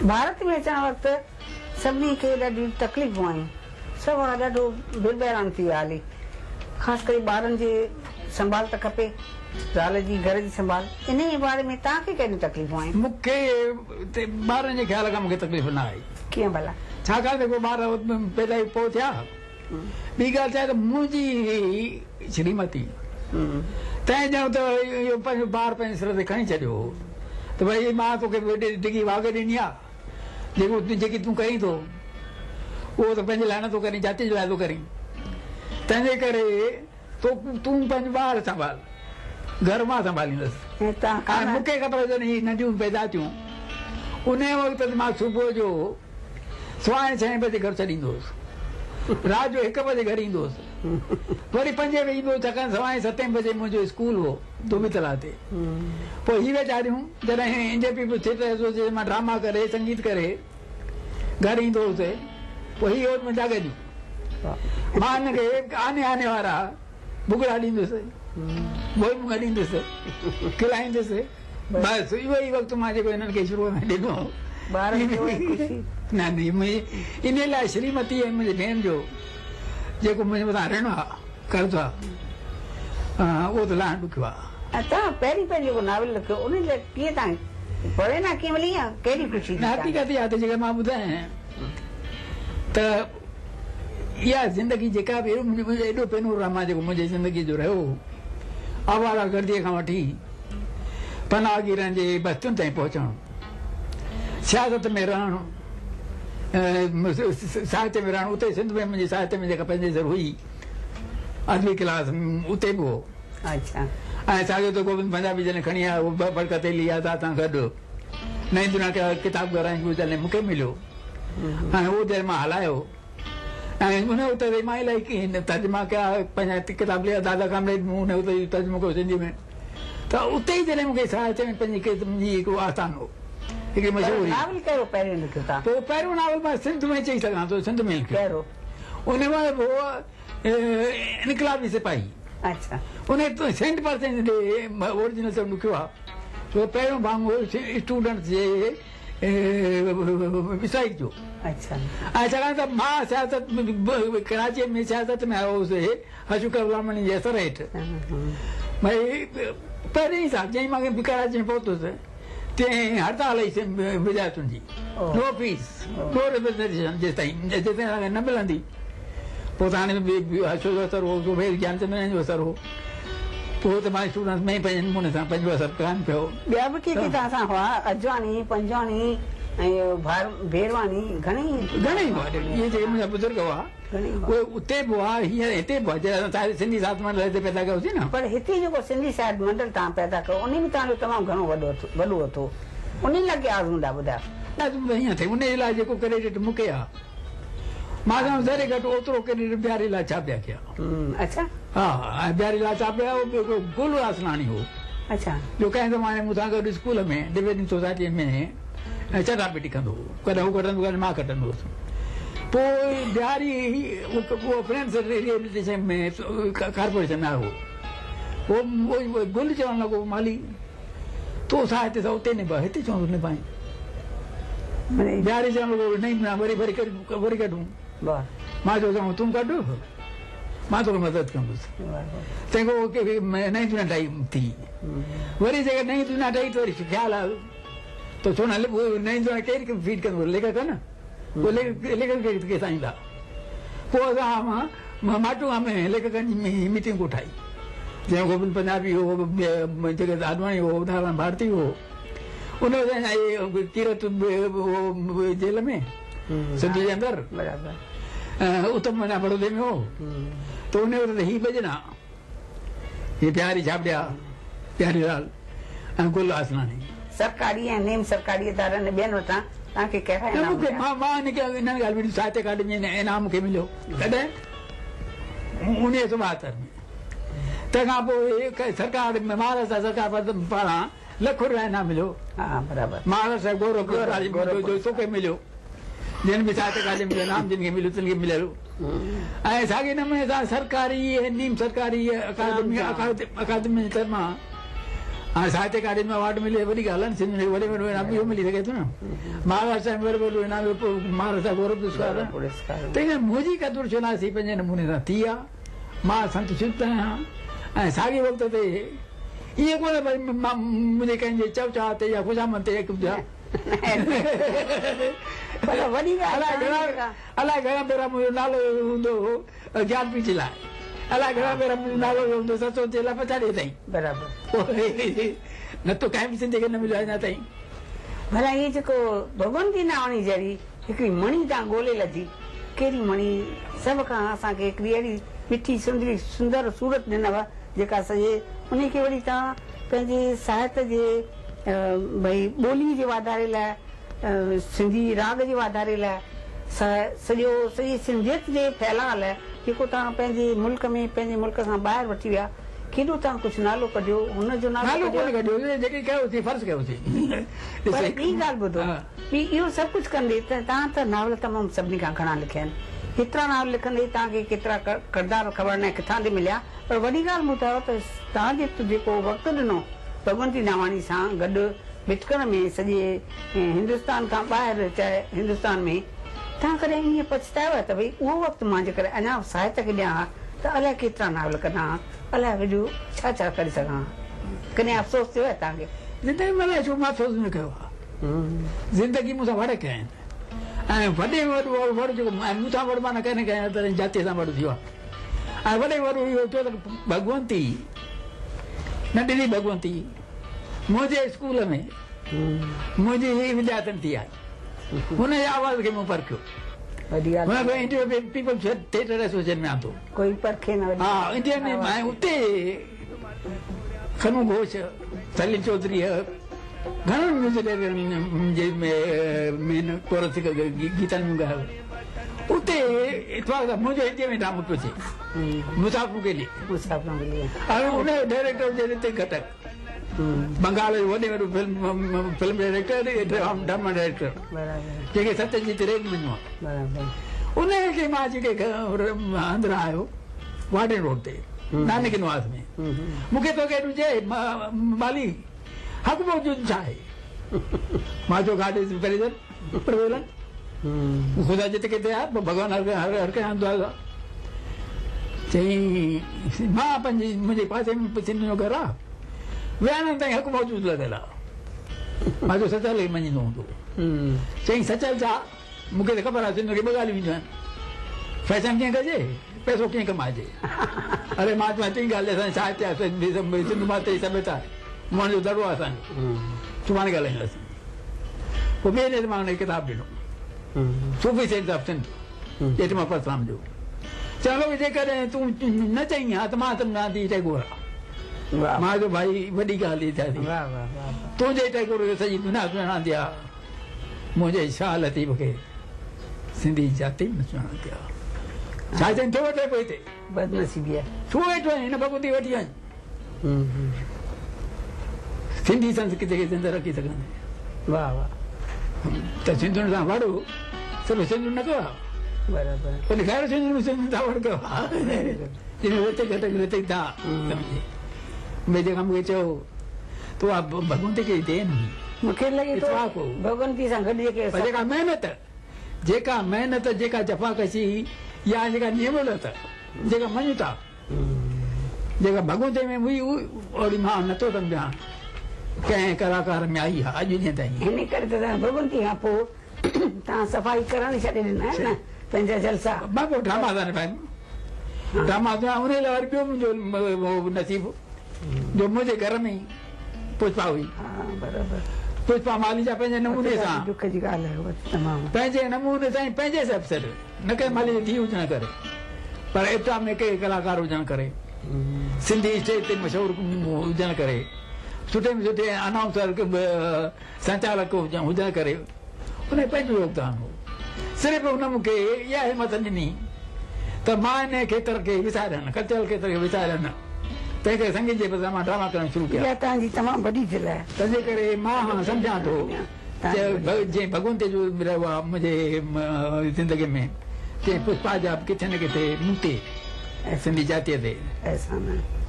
ڀارت ۾ اچڻ وقت سڀني کي ڏاڍيون تڪليفون آيون. سڀ ڏاڍو بربحران ٿي ويا هلي. خاص ڪري ٻارن جي سنڀال ته کپي، زال جي، گهر جي سنڀال. انهيء باري ۾ توهان کي ڪهڙيون تڪليفون آيون؟ مون کي ته ٻارن جي خيال کان مون کي تڪليف نه آئي. ڪيئن ڀلا؟ ڇاڪاڻ ته ٻار پيدا ئي پوء ٿيا. ٻي ڳالهه ڇا آهي ته منهنجي شريمتي تنهن ڄڻ ته اهو پنهنجو بار پنهنجي سر تي کڻي ڇڏيو هو ته ڀئي مان توکي ڊگهي واڳ ڏني آهي، جيڪو جيڪي تون ڪرين ٿو اهو ته پنهنجي لاء نه ٿو ڪرين، جاتي جي لاء ٿو ڪرين، تنهنجي ڪري تون پنهنجو ٻار سنڀال، گهر مان سنڀاليندس. ۽ مون کي خبر جڏهن هي ننڍيون پيدا ٿيون، انهيء وقت ته مان صبح جو سواهين ڇهين بجي گهر ڇڏيندو هوس. رات جو هڪ بجي گهر ايندو هوس. وري پنجين بجي ايندو هوس، ڇاڪاڻ سواهين ستين بجي منهنجو اسڪول هو ڌوٻي تلاء تي. پوء هي ويچاريون جڏهن انڊين پيپلز ٿيٽر ايسوسيئيشن مان ڊراما ڪري، سنگيت ڪري گهر ايندو هوس، پوء هي هوت ۾ جاڳنديون. مان هن کي آني آني وارا ڀڳڙا ڏيندس، بوئي مونگا ڏيندس، کلائيندس. بس اهو ئي وقت مان جيڪو هنن کي شروع ۾ ڏنو. ٻارن کي اها ئي خوشي. نه نه منهنجي انهي لاء شريمتي ۽ منهنجي ڀيڻ جو جيڪو منهنجي مٿان رڻ آ، قرض آ، اهو ته لاهڻ ڏکيو آ. ۽ توهان پهرين پهرين جيڪو ناول لکيو انهي لاء ڪيئن توهان پريرڻا ڪيئن ملي يا ڪهڙي خوشي ٿي نه توهان کي؟ حقيقت اها ته جيڪا مان ٻڌايان ته اها زندگي جيڪا به ايڏو پينوراما جيڪو منهنجي زندگي جو رهيو هو، آواره گرديء کان وٺي پناهگيرن جي بستين تائين پهچڻ، سياست ۾ رهڻ، ساهتيه ۾ رهڻ، اتي سنڌ ۾ منهنجي ساهتيه ۾ جيڪا پنهنجي سر هئي، ادبي ڪلاس اتي به هو. ۽ ساڳيو ته گوبند پنجابي جڏهن کڻي آيو برڪت علي آزاد سان گڏ نئين دنيا ڪتاب گهر ۽ جڏهن مون کي مليو ۽ اهو جڏهن مان هلايو ۽ ان وقت تي مان الائي ڪيئن ترجما ڪيا پنهنجا ڪتاب لکيا دادا ڪامريڊ مون ان وقت جو ترجمو ڪيو سنڌي ۾ ته اتي ئي جڏهن مون کي ساهتيه ۾ پنهنجي قسم جي هڪڙو آستان هو هڪڙي مشهوري ناول ڪهڙو پهريون لکيو تان؟ پوء پهريون ناول مان سنڌ ۾ چئي سگهان ٿو سنڌ ۾ لکيو ڪهڙو؟ ان مهل هو انقلابي سپاهي اڇا ان سينٽ پرسينٽ ڏي اوريجنل سڀ لکيو آهي ڇو پهريون ڀاڱو اسٽوڊنٽس جي اسٽرائيڪ جو ۽ ڇاڪاڻ ته مان سياست ڪراچيء ۾ سياست ۾ آيو هوس حشو ڪيولراماڻي جي اثر هيٺ ڀئي پهرين ئي سال جئين مان ڪراچي ۾ پهتس تئين هڙتال هئي وزارتن جي نو فيس نو ريپريزنٽيشن جيستائين جيستائين اسان کي نه ملندي پوء ته هاڻي حشو جو اثر هو گيانچند جو اثر هو پوء ته مان اسٽوڊنٽس ۾ ئي پنهنجي نموني سان پنهنجو اثر قائم ڪيو. ٻيا به ڪي ڪي توهان سان هئا، اجواڻي، پنجواڻي ۽ ڀيرواڻي گهڻيئي. گهڻيئي هئا، اهي جيڪي منهنجا بزرگ هئا، اهي اتي به هئا، هينئر هتي به هئا، جڏهن اسان سنڌي ساهت منڊل هتي پيدا ڪيوسين نه. پر هتي جيڪو سنڌي ساهت منڊل توهان پيدا ڪيو، انهي ۾ توهان جو تمام گهڻو وڏو هٿ وڏو هٿ هو. انهي لاء ڪي آزمودا ٻڌايو. آزمودا ائين اٿئي، انهي لاء جيڪو ڪريڊٽ مون کي آ. مان چوان ذري گهٽ اوترو ڪريڊٽ بياري لاء ڇاپيا ڪيا. اڇا. ها ۽ بياري لاء ڇاپيا اهو به هڪڙو گل آسناڻي هو. اڇا. جو ڪنهن زماني مون سان گڏ اسڪول ۾ ڊبيٽنگ سوسائٽيء ۾ چٽا پيٽي ڪندو هو. ڪڏهن هو ڪٽندو ڪڏهن مان ڪٽندو هوس. پوء بياري اهو فرينڊس ريهبليٽيشن ۾ ڪارپوريشن ۾ آيو هو. اهو گل چوڻ لڳو مالهي تو سان هتي سان اتي نڀاء، هتي ڇو ٿو نڀائين؟ بياري چوڻ لڳو نئين دنيا وري وري وري ڪڍون. مان چيو چڱو تون ڪڍ، مان توکي مدد ڪندس. تنهن کان پوء نئين دنيا ٺاهي ٿي. وري جيڪا نئين دنيا ٺهي ته وري خيال آيو ته ڇو نه نئين دنيا ڪير فيڊ ڪندو؟ ليکڪ نه، پوء ليکڪ ڪيسان ايندا؟ پوء اسان ماٽونگا ۾ ليکڪن جي ميٽنگ ڪوٺائي، جنهن ۾ گوبند پنجابي هو، جگت آڏواڻي هو، نارائڻ ڀارتي هو. ان وقت اڃا اهي ڪيرت به هو جيل ۾ سنڌ جي اندر، اتم اڃا بڙودي ۾ هو. ته ان وقت هي ٻه ڄڻا، هي پياري ڇاٻڙيا، پياري لال ۽ گل آسناڻي. سرڪاري ۽ نيم سرڪاري ادارن ۽ ٻين وٽان توهان کي ڪهڙا انعام مليا؟ مان ان کي انهن ڳالهين ۾ ساهتيه اڪاڊمي ۾ انعام مون کي مليو ڪڏهن 1972 ۾ تنهن کان پوء سرڪار مهاراشٽر سرڪار پاران لک روپيا انعام مليو. ها برابر. مهاراشٽر گورو جو توکي مليو جن به ساهتيه اڪاڊمي جو انعام جن کي مليو تن کي مليل هو ۽ ساڳئي نموني سان سرڪاري ۽ نيم سرڪاري اڪادمي اڪادمي جي طرفان هاڻي ساهتيه اڪاڊمي ۾ ايوارڊ ملي وڏي ڳالهه آهي نه سنڌ ۾ وڏي ۾ وڏو انعام اهو ملي سگهي ٿو نه مهاراشٽر ۾ وڏو وڏو انعام مهاراشٽر گورو پرسڪار تنهن ڪري منهنجي قدر شناسي پنهنجي نموني سان ٿي آهي مان سنتشت آهيان ۽ ساڳي وقت تي ائين ڪونهي ڀئي مان منهنجي ڪنهن جي چئو چاهه تي يا خوشامد تي پر وڏي ڳالهه الائي گهڻا ڀيرا منهنجو نالو هوندو هو گيان پيٺ لاء الائي گهڻا ڀيرا منهنجو نالو ويو هوندو ستسنگ جي لاء پڇاڙيء تائين. برابر. پوء نه تو ڪنهن به سنڌي کي نه مليو آهي اڃا تائين. ڀلا هي جيڪو ڀڳونتي ناواڻي جهڙي هڪڙي مڻي تان ڳولي لڌي، ڪهڙي مڻي سڀ کان اسان کي هڪڙي اهڙي مٺي سندري سندر صورت ڏنو جيڪا سڄي انهي کي وري توهان پنهنجي ساهت جي ڀئي ٻولي جي واڌاري لاء سنڌي راڳ جي واڌاري لاء سڄو سڄي سنڌيت جي ڦهلاء لاء جيڪو توهان پنهنجي ملڪ ۾ پنهنجي ملڪ کان ٻاهر وٺي ويا ڪيڏو توهان ڪجهه نالو ڪڍيو هن جو نالو نالو ڪونه ڪڍيو جيڪي ڪيوسين فرض ڪيوسين. پر ٻي ڳالهه ٻڌو ٻي اهو سڀ ڪجهه ڪندي ته توهان ته ناول تمام سڀني کان گهڻا لکيا آهن هيترا ناول لکندي توهان کي ڪيترا ڪردار خبر ناهي ڪٿان ٿي مليا پر وڏي ڳالهه مون ٻڌايو ته توهان جيڪو وقت ڏنو ڀڳونتي ناواڻي سان گڏ ڀٽڪڻ ۾ سڄي هندستان کان ٻاهر چاهي هندستان ۾ توهان ڪڏهن ائين پڇتايو آهي ته ڀئي اهو وقت مان جيڪڏهن اڃا به ساهت کي ڏيان ها ته الائي ڪيترا ناول ڪڍان ها، الائي وڏو ڇا ڇا ڪري سگهان ها؟ ڪڏهن افسوس ٿيو آهي توهان کي؟ زندگي ۾ الائي ڇو مان افسوس نه ڪيو آهي. زندگي مون سان وڙ ڪيا آهن ۽ وڏي ۾ وڏو وڙ جيڪو ۽ مون سان وڙ معنيٰ ڪنهن نه ڪنهن طرح جاتيء سان وڙ ٿيو آهي ۽ وڏي ۾ وڏو اهو ٿيو ته ڀڳونتي ننڍڙي ڀڳونتي منهنجي اسڪول ۾ منهنجي هي وديارٿڻ ٿي آئي. هن جي آواز کي مون پرکيو. هن کي انڊيا ۾ پيپلز ٿيٽر ايسوسيئيشن ۾ آندو. ڪوئي پرکي نه ها انڊيا ۾ ۽ اتي کنو گهوش، سليل چوڌريء گهڻن ميوزڪ ڊائريڪٽرن جي مين ڪورس گيتن ۾ ڳايو. اتي اتفاق سان منهنجو هنديء ۾ ڊرامو پيو ٿئي مسافرون ڪي ليي. مسافرون ڪي ليي. ۽ ان جو ڊائريڪٽر هجي رتڪ گهٽڪ. بنگال جو وڏي ۾ وڏو فلم ڊائريڪٽر ۽ ڊراما ڊائريڪٽر جنهن کي ستيه جيت ري به مڃيو آهي. ان کي مان جيڪي اندر آيو وارڊن روڊ تي نانڪ نواس ۾ مون کي توکي ايڏو چئي مالي حق موجود ڇا آهي؟ مان چيو گاڊ از پريزنٽ پرويلنٽ خدا جتي ڪٿي آهي ڀڳوان هر هر ڪنهن هنڌ آهي. چيائين مان پنهنجي منهنجي پاسي ۾ سنڌ جو گهر آهي ويهاڻن تائين حق موجود لڳل آهي. مان چيو سچل کي مڃيندو هوندو. چيائين سچل ڇا مون کي ته خبر آهي سنڌ کي ٻه ڳالهيون اينديون آهن فيشن ڪيئن ڪجي پئسو ڪيئن ڪمائجي. اري مان چوان ٽين ڳالهه اسان جي ساهتيه آهي سنڌ ماتي جي سڀيتا آهي موهن جو دڙو آهي اسان جو سڀاڻي ڳالهائينداسين. پوء ٻئي ڏينهن تي مان هن کي ڪتاب ڏنو صوفي سينٽس آف سنڌ ڄيٺمل پرسرام جو. چوڻ لڳو جيڪڏهن تون نه چئين ها ته مان سمجهان ٿي ٽئگور آ. مان چيو ڀائي وڏي ڳالهه هي ٿي تنهنجي ٽئگور کي سڄي دنيا سڃاڻندي آ منهنجي شاهه لطيف کي سنڌي جاتي به نه سڃاڻندي آ. ڇا چئين ڇو ويٺو آهين پوء هتي؟ بدنصيبي آهي. ڇو ويٺو آهين هن ڀڳونتي وٺي وڃ. سنڌي سنسڪرتي کي زنده رکي سگهندين. واه واه. ته سنڌين سان وڙ صرف سنڌين نه ڪيو آهي. برابر. پر غير سنڌين به سنڌين سان وڙ ڪيو آهي. جن ۾ رتڪ گهٽڪ رتڪ ٿا سمجهي. ٻئي جيڪا مون کي چيو ته اها ڀڳونتي کي دين هئي. مون کي لڳي ٿو ڀڳونتي سان گڏ جيڪي پر جيڪا محنت جيڪا محنت جيڪا جفاڪشي يا جيڪا نيمولت جيڪا مڃتا جيڪا ڀڳونتي ۾ هئي اهڙي مان نٿو سمجهان ڪنهن ڪلاڪار ۾ آئي آهي اڄ ڏينهن تائين. ان ڪري ته توهان ڀڳونتي کان پوء توهان صفائي ڪرڻ ئي ڇڏي ڏنا آهن نه پنهنجا جلسا. مان پوء ڊراما ٿا نڀايم ڊراما ٿيا ان لاء وري ٻيو منهنجو نصيب جو منهنجي گهر ۾ ئي پشپا هئي. ها برابر. پشپا مالي جا پنهنجي نموني سان ڏک جي ڳالهه آهي تمام. پنهنجي نموني سان ۽ پنهنجي حساب سر نه ڪنهن مالي جي ڌيء هجڻ ڪري پر ايپٽا ۾ ڪي ڪلاڪار هجڻ ڪري سنڌي اسٽيج تي مشهور هجڻ ڪري سٺي ۾ سٺي انائونسر سنچالڪ هجڻ ڪري ان جو پنهنجو يوگدان هو. صرف ان مون کي اها همت ڏني ته مان ان کيتر کي وساريان نه، ڪلچرل کيتر کي وساريان نه، تنهن ڪري سنگيت جي بدران مان ڊراما ڪرڻ شروع ڪيا. اها توهان جي تمام وڏي دل آهي. تنهن جي ڪري مان سمجهان ٿو ته جيئن ڀڳونتي جو رهيو آهي منهنجي زندگي ۾ تيئن پشپا جا به ڪٿي نه ڪٿي مون تي سنڌي جاتيء تي احسان آهي.